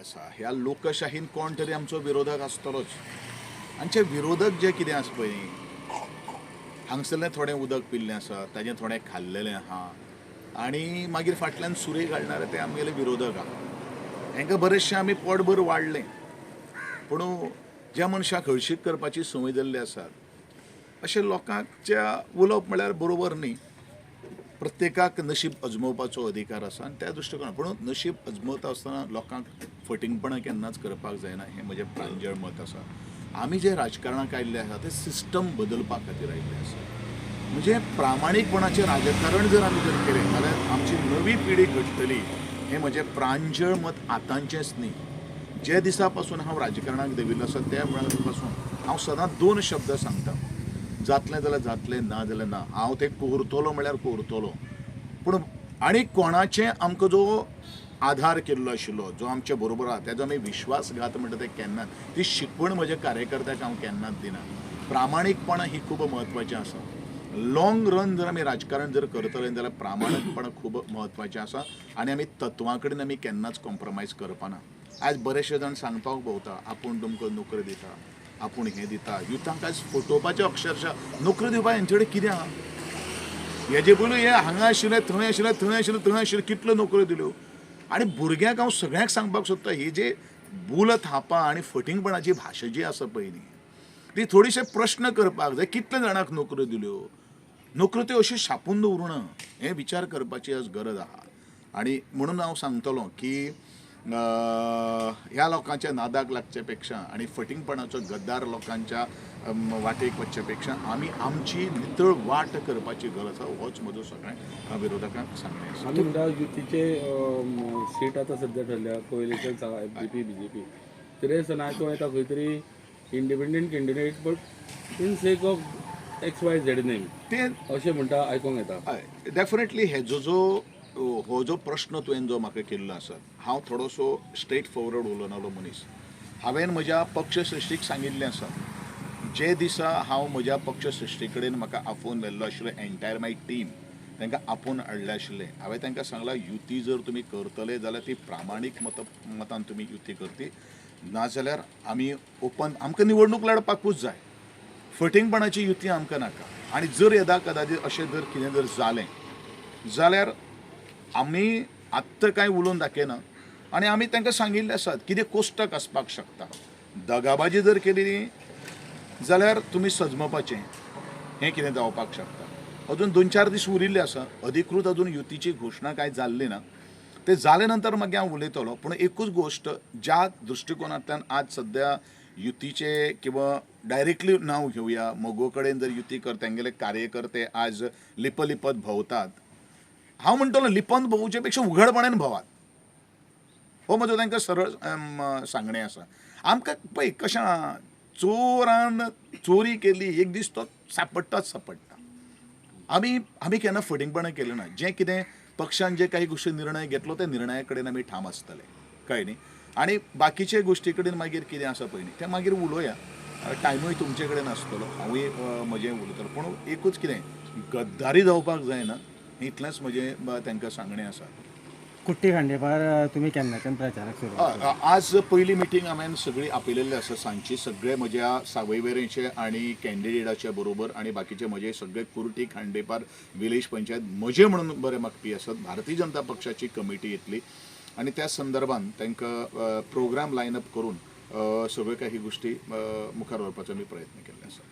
आसा. ह्या लोकशाहीन कोण तरी आमचो विरोधक आसतलोच. आमचे विरोधक जे कितें आसा पळय न्ही, हांगसरलें थोडें उदक पिल्लें आसा, ताजें थोडें खाल्लेलें आहा आनी मागीर फाटल्यान सुरी घालणारे ते आमगेले विरोधक आहा. हांकां बरेचशें आमी पोटभर वाडलें, पूण ज्या मनशाक हळशीक करपाची संवय जाल्ली आसा अशें लोकांच्या उलोवप म्हळ्यार बरोबर न्ही. प्रत्येकाक नशीब अजमोवपाचो अधिकार आसा आनी त्या दृश्टिकोनान, पूण नशीब अजमवता आसतना लोकांक फटींगपणां केन्नाच करपाक जायना हें म्हजें प्रांजळ मत आसा. आमी जे राजकारणाक आयिल्ले आसा ते सिस्टम बदलपा खातीर आयिल्ले आसा. म्हणजे प्रामाणीकपणाचें राजकारण जर आमी जर केलें जाल्यार आमची नवी पिढी घडटली हें म्हजें प्रांजळ मत आतांचेंच न्ही. जे दिसा पासून हांव राजकारणाक देंविल्लो आसा त्या वेळा पासून हांव सदांच दोन शब्द सांगता, जातलें जाल्यार जातलें, ना जाल्यार ना. हांव तें कोरतलो म्हळ्यार कोरतलो, पूण आनी कोणाचें आमकां जो आधार केल्लो आशिल्लो जो आमचे बरोबर आहा तेजो आमी विश्वासघात म्हणटा तें केन्नाच, ती शिकवण म्हज्या कार्यकर्त्याक हांव केन्नाच दिना. प्रामाणीकपण ही खूब म्हत्वाचें आसा. लॉंग रन जर आमी राजकारण जर करतले जाल्यार प्रामाणीकपण खूब म्हत्वाचें आसा आनी आमी तत्वां कडेन आमी केन्नाच कॉम्प्रोमायज करपाना. आयज बरेचशे जाण सांगपाक भोंवता आपूण तुमकां नोकरी दिता, आपूण हें दिता, युथांक आयज फटोवपाचें अक्षरशः नोकरी दिवपाक हेंचे कडेन कितें आहा. हेजे पयलू हे हांगा आशिल्ले, थंय आशिल्ले, थंय आशिल्ले, थंय आशिल्ले, कितल्यो नोकऱ्यो दिल्यो. आनी भुरग्यांक हांव सगळ्यांक सांगपाक सोदता, ही जे बुल थापा आनी फटींगपणाची भाशा जी आसा पळय न्ही, ती थोडीशे प्रश्न करपाक जाय. कितल्या जाणांक नोकऱ्यो दिल्यो, नोकऱ्यो त्यो अश्यो छापून दवरूं ना, हें विचार करपाची आज गरज आहा. आनी म्हणून हांव सांगतलो की ह्या लोकांच्या नादाक लागचे पेक्षा आनी फटींगपणाचो गद्दार लोकांच्या वाटेक वचचे पेक्षा आमी आमची नितळ वाट करपाची गरज आसा. होच म्हजो सगळ्या विरोधकांक सांगणें आसा. आमी म्हणटा युतीचे सीट आतां सद्या ठरल्या, कोएलिशन बीपी बीजेपी, तरी आसतना आयकोंक येता खंय तरी independent candidate but in sake of X Y Z name ते अशें म्हणटा आयकोंक येता. हय, डेफिनेटली हेजो जो हो जो प्रश्न तुवें जो म्हाका केल्लो आसा, हांव थोडोसो स्ट्रेट फॉरवर्ड उलोवनालो मनीस. हांवें म्हज्या पक्षश्रेश्ठीक सांगिल्लें आसा, जे दिसा हांव म्हज्या पक्षश्रेश्ठी कडेन म्हाका आफोवन व्हेल्लो आशिल्लो, एन्टायर my team तांकां आपोवन हाडलें आशिल्लें. हांवें तांकां सांगलां, युती जर तुमी करतले जाल्यार ती प्रामाणीक मतान तुमी युती करती, नाजाल्यार आमी ओपन आमकां निवडणूक लढपाकूच जाय, फटींगपणाची युती आमकां नाका. आनी जर येदा कदाचित अशें जर कितें जर जालें जाल्यार आमी आत्तां कांय उलोवन दाखयना. आनी आमी तांकां सांगिल्लें आसात कितें कोश्टक आसपाक शकता, दगाबाजी जर केली न्ही जाल्यार तुमी सजमपाचें हें कितें जावपाक शकता. अजून 2-4 दीस उरिल्ले आसा, अधिकृत अजून युतीची घोशणा कांय जाल्ली ना, ते जाले नंतर मागीर हांव उलयतलो. पूण एकूच गोश्ट, ज्या दृश्टिकोनांतल्यान आज सद्या युतीचे किंवा डायरेक्टली नांव घेवया, मगो कडेन जर युती कर, तेंगेले कार्यकर्ते आज लिपलिपत भोंवतात. हांव म्हणटलो लिपन भोंवचे पेक्षा उघडपणान भोवात, हो म्हजो तांकां सरळ सांगणें आसा. आमकां पळय कशें चोरान चोरी केली एक दीस तो सापडटाच सापडटा. आमी आमी केन्ना फटींगपणां केलें ना. जें कितें पक्षान जे काही गोश्टी निर्णय घेतलो त्या निर्णया कडेन आमी ठाम आसतले, कळ्ळें न्ही. आनी बाकीचे गोश्टी कडेन मागीर कितें आसा पळय न्ही तें मागीर उलोवया, टायमूय तुमचे कडेन आसतलो, हांवूय म्हजें उलयतलो. पूण एकूच कितें, गद्दारी जावपाक जायना, इतलेंच म्हजें तांकां सांगणें आसा. कुट्टी खांडेपार तुमी केन्नाच्यान प्रचाराक सुरवात? आज पयली मिटींग हांवें सगळी आपयलेली आसा सांजची, सगळे म्हज्या सावयवेरेंचे आनी कॅन्डिडेटाचे बरोबर आनी बाकीचे म्हजे सगळे कुर्टी खांडेपार विलेज पंचायत म्हजे म्हणून बरे मागपी आसात. भारतीय जनता पक्षाची कमिटी येतली आनी त्या संदर्भान तांकां प्रोग्राम लायन अप करून सगळ्यो काही गोश्टी मुखार व्हरपाचो आमी प्रयत्न केल्ले आसा.